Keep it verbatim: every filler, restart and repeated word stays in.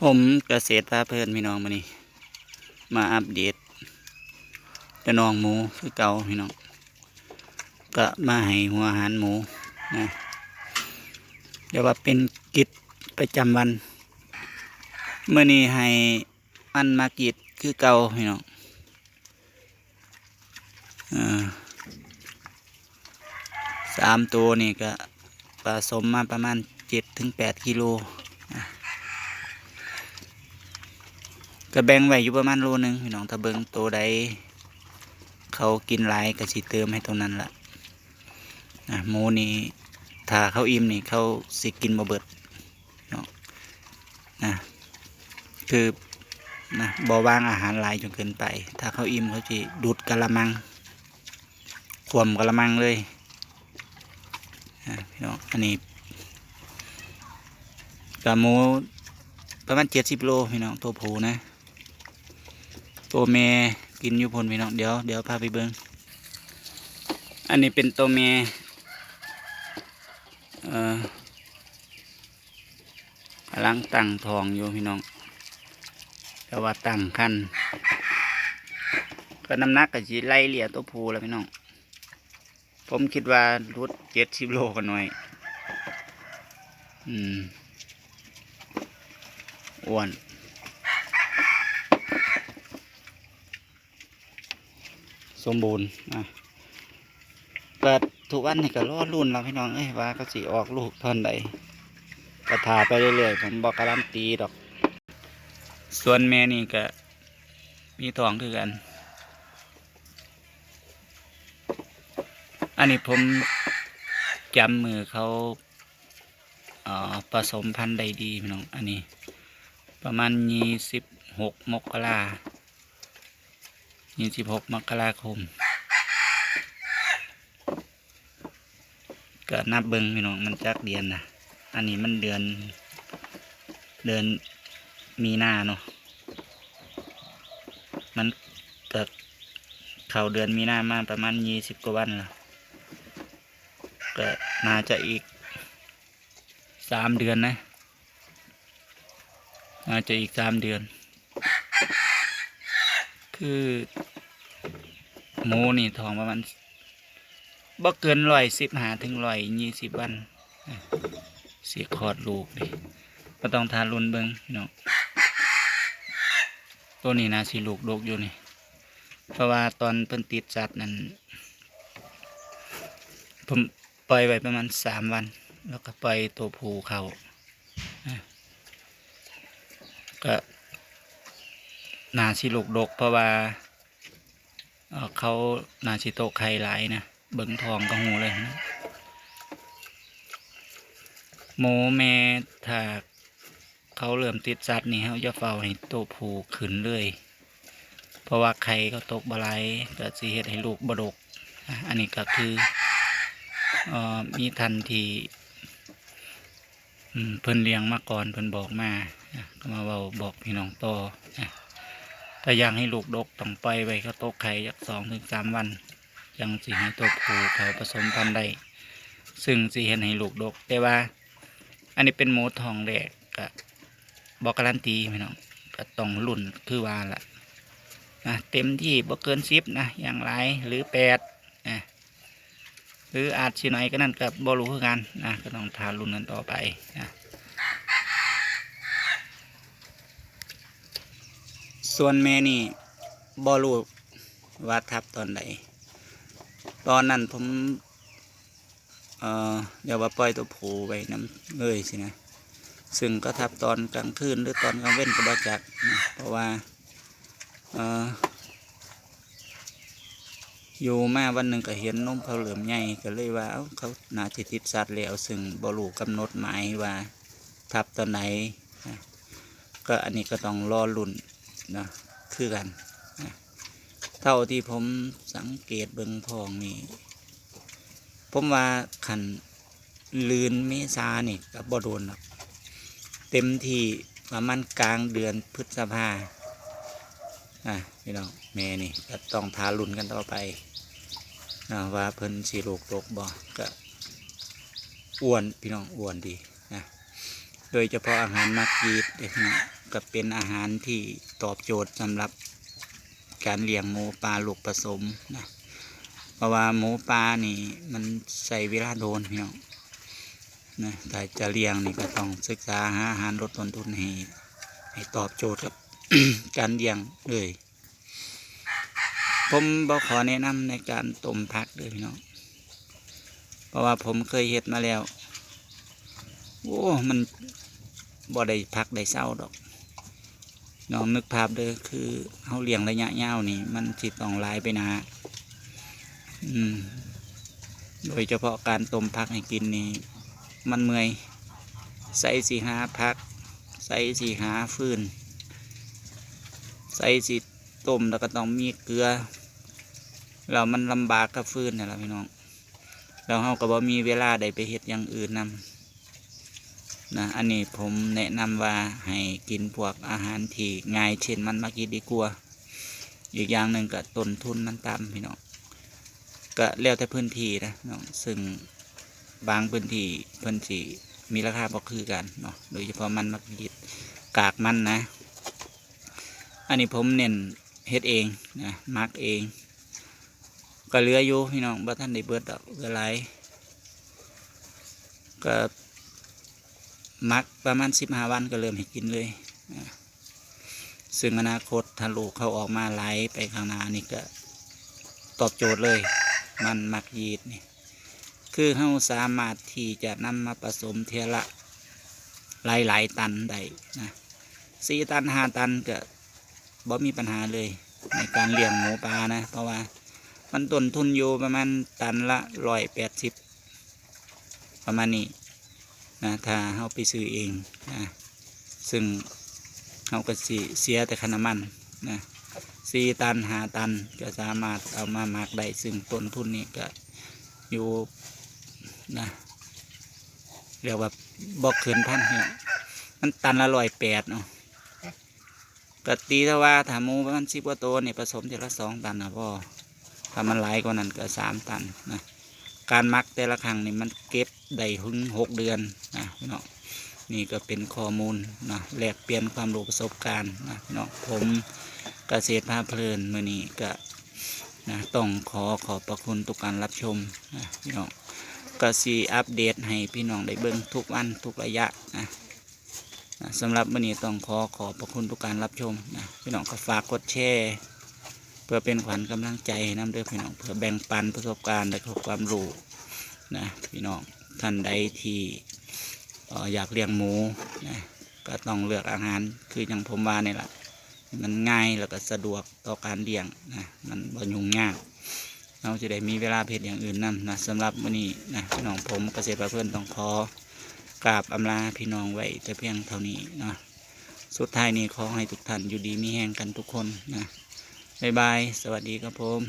ผมเกษตรพาเพลินพี่น้อง มื้อนี้มาอัปเดตเจ้าน้องหมูคือเก่าพี่น้อง ก็มาให้หัวอาหารหมูนะ เรียกว่าเป็นกิจประจำวัน มื้อนี้ให้อันมากิจคือเก่าพี่น้อง อ่า สามตัวนี่ก็ผสมมาประมาณเจ็ดถึงแปดกิโล อ่ะ ก็แบ่งไว้อยู่ประมาณโลหนึ่งพี่น้อง ถ้าเบิ่งตัวใดเขากินหลายก็สิเติมให้ตัวนั้นละ อ่ะ หมูนี่ถ้าเขาอิ่มนี่เขาสิกินบ่เบิดเนาะ นะ คือ นะ บ่วางอาหารหลายจนเกินไป ถ้าเขาอิ่มเขาสิดูดกะละมัง ขวมกะละมังเลย อ่ะ พี่น้อง อันนี้ก็หมูประมาณเจ็ดสิบโลพี่น้อง ตัวผู้นะ ตัวแม่กินอยู่พุ้นพี่น้อง เดี๋ยว เดี๋ยวพาไปเบิ่ง อันนี้เป็นตัวแม่ เอ่อ กำลังตั้งท้องอยู่พี่น้อง แต่ว่าตั้งครรภ์ ก็น้ำหนักก็สิไล่เลี่ยตัวผู้แล้วพี่น้อง ผมคิดว่าหลุดเจ็ดสิบโลก็น้อย อืม อ้วน สมบูรณ์ อ่ะ ก็ทุกวันนี่ก็รอลุ้นแล้วพี่น้องเอ้ย ว่าเขาสิออกลูกตอนใด ก็ถ่าไปเรื่อยๆ ผมบ่การันตีดอก ส่วนแม่นี่ก็มีท้องคือกัน อันนี้ผมจำมือเขา เอ่อ ผสมพันธุ์ได้ดีพี่น้อง อันนี้ประมาณยี่สิบหกมกรา ยี่สิบหกมกราคม ก็นับเบิ่งพี่น้อง มันจักเดือนนะ อันนี้มันเดือน เดือนมีนาเนาะ มันก็เข้าเดือนมีนามาประมาณยี่สิบกว่าวันแล้ว ก็น่าจะอีกสามเดือนนะ น่าจะอีกสามเดือน คือหมูนี่ท้องประมาณ บ่เกินร้อยสิบห้าถึงร้อยยี่สิบวัน อ่ะ สิคลอดลูกนี่ ก็ต้องถ่ารุ่นเบิ่งพี่น้อง ตัวนี้น่าสิลูกดกอยู่นี่ เพราะว่าตอนเพิ่นติดสัตว์นั่น ผมปล่อยไว้ประมาณสามวัน แล้วก็ปล่อยตัวผู้เข้า อ่ะ ก็น่าสิลูกดก เพราะว่า เอ่อ เขาน่าสิโตไข่หลายนะ เบิ่งท้องก็ฮู้เลยนะ หมูแม่ถ้าเขาเริ่มติดสัตว์นี่ เฮาอย่าเฝ้าให้โตผู้ขึ้นเลย เพราะว่าไข่เขาตกบ่หลาย ก็สิเฮ็ดให้ลูกบ่ดก อ่ะ อันนี้ก็คือ เอ่อ มีท่านที่ อืม เพิ่นเลี้ยงมาก่อน เพิ่นบอกมา อ่ะ ก็มาเว้าบอกพี่น้องต่อ อ่ะ ถ้าอยากให้ลูกดกต้องปล่อยไว้เขาตกไข่จักสองถึงสามวัน จั่งสิให้ตัวผู้เขาผสมพันธุ์ได้ ซึ่งสิเฮ็ดให้ลูกดก แต่ว่าอันนี้เป็นหมูท้องแรก ก็บ่การันตีพี่น้อง ก็ต้องลุ้นคือว่าล่ะ นะ เต็มที่บ่เกินสิบนะ อย่างหลาย หรือแปด นะ หรืออาจสิน้อยกว่านั้นก็บ่รู้คือกันนะ ก็ต้องถ่าลุ้นกันต่อไปนะ ส่วนแม่นี่บ่รู้ว่าทับตอนใด ตอนนั้นผม เอ่อ เรียกว่าปล่อยตัวผู้ไว้นำเลยสินะ ซึ่งก็ทับตอนกลางคืนหรือตอนกลางเว็นก็บ่จักนะ เพราะว่า เอ่อ อยู่มาวันหนึ่งก็เห็นนมเขาเริ่มใหญ่ ก็เลยว่า เอ้า เขาน่าสิติดสัตว์แล้ว ซึ่งบ่รู้กำหนดหมายว่าทับตอนไหนนะ ก็อันนี้ก็ต้องรอลุ้นนะ คือกันนะ เท่าที่ผมสังเกตเบิ่งท้องนี่ ผมว่าคันเดือนเมษานี่ก็บ่โดนดอก เต็มที่ประมาณกลางเดือนพฤษภา อ่ะ พี่น้อง แม่นี่ก็ต้องถ่าลุ้นกันต่อไปนะ ว่าเพิ่นสิลูกดกบ่ ก็อ้วนพี่น้อง อ้วนดีนะ โดยเฉพาะอาหารหมักยีสต์เด้อพี่น้อง ก็เป็นอาหารที่ตอบโจทย์สำหรับการเลี้ยงหมูป่าลูกผสมนะ เพราะว่าหมูป่านี่มันใช้เวลาโดนพี่น้องนะ ถ้าจะเลี้ยงนี่ก็ต้องศึกษาหาอาหารลดต้นทุนให้ ให้ตอบโจทย์กับ การเลี้ยงเลย ผมบ่ขอแนะนำในการต้มผักเด้อพี่น้อง เพราะว่าผมเคยเฮ็ดมาแล้ว โอ้ มันบ่ได้พักได้เซาดอก น้องนึกภาพเด้อ คือเฮาเลี้ยงระยะยาวนี่ มันสิต้องหลายไปหน้า อืม โดยเฉพาะการต้มผักให้กินนี่ มันเมื่อย ไสสิหาผัก ไสสิหาฟืน ไสสิต้มแล้วก็ต้องมีเกลือ แล้วมันลำบากกับฟืนนี่ล่ะพี่น้อง แล้วเฮาก็บ่มีเวลาได้ไปเฮ็ดอย่างอื่นนำนะ อันนี้ผมแนะนำว่าให้กินพวกอาหารที่ง่าย เช่นมันหมักยีสต์ดีกว่า อีกอย่างหนึ่งก็ต้นทุนมันต่ำพี่น้อง ก็แล้วแต่พื้นที่นะเนาะ ซึ่งบางพื้นที่เพิ่นสิมีราคาบ่คือกันเนาะ โดยเฉพาะมันหมักยีสต์ กากมันนะ อันนี้ผมเน้นเฮ็ดเองนะ หมักเอง ก็เหลืออยู่พี่น้อง บ่ทันได้เบิดดอก เหลือหลาย ก็หมักประมาณสิบห้าวันก็เริ่มให้กินเลยนะ ซึ่งอนาคตถ้าลูกเขาออกมาหลายไปข้างหน้านี่ก็ตอบโจทย์เลย มันหมักยีสต์นี่ คือเฮาสามารถที่จะนำมาผสมเทื่อละหลายๆตันได้นะ สี่ตัน ห้าตันก็บ่มีปัญหาเลย ในการเลี้ยงหมูป่านะ เพราะว่ามันต้นทุนอยู่ประมาณตันละร้อยแปดสิบ ประมาณนี้นะ ถ้าเฮาไปซื้อเองนะ ซึ่งเฮาก็สิเสียแต่ค่าน้ำมันนะ สี่ตัน ห้าตัน ก็สามารถเอามาหมักได้ ซึ่งต้นทุนนี่ก็อยู่นะ เรียกว่าบ่เกินพันพี่น้อง มันตันละร้อยแปดเนาะ ก็ตีซะว่าถ้าหมูประมาณสิบกว่าตัวนี่ผสมเทื่อละสองตันนะพ่อ ถ้ามันหลายกว่านั้นก็สามตันนะ การหมักแต่ละครั้งนี่มันเก็บได้ถึงหกเดือนนะพี่น้อง นี่ก็เป็นข้อมูลนะ แลกเปลี่ยนความรู้ประสบการณ์นะพี่น้อง ผมเกษตรพาเพลินมื้อนี้ก็นะ ต้องขอขอบพระคุณทุกการรับชมนะพี่น้อง ก็สิอัปเดตให้พี่น้องได้เบิ่งทุกวันทุกระยะนะ นะ สำหรับมื้อนี้ต้องขอขอบพระคุณทุกการรับชมนะ พี่น้องก็ฝากกดแชร์ เพื่อเป็นขวัญกำลังใจให้นำเด้อพี่น้อง เพื่อแบ่งปันประสบการณ์และก็ความรู้นะ พี่น้องท่านใดที่ เอ่อ อยากเลี้ยงหมูนะ ก็ต้องเลือกอาหารคืออย่างผมว่านี่ล่ะ มันง่ายแล้วก็สะดวกต่อการเลี้ยงนะ มันบ่ยุ่งยาก เราจะได้มีเวลาไปเฮ็ดอย่างอื่นนำนะ สำหรับมื้อนี้นะ พี่น้องผมเกษตรพาเพลินต้องขอกราบอำลาพี่น้องไว้แต่เพียงเท่านี้เนาะ สุดท้ายนี้ขอให้ทุกท่านอยู่ดีมีแฮงกันทุกคนนะ บ๊ายบาย สวัสดีครับผม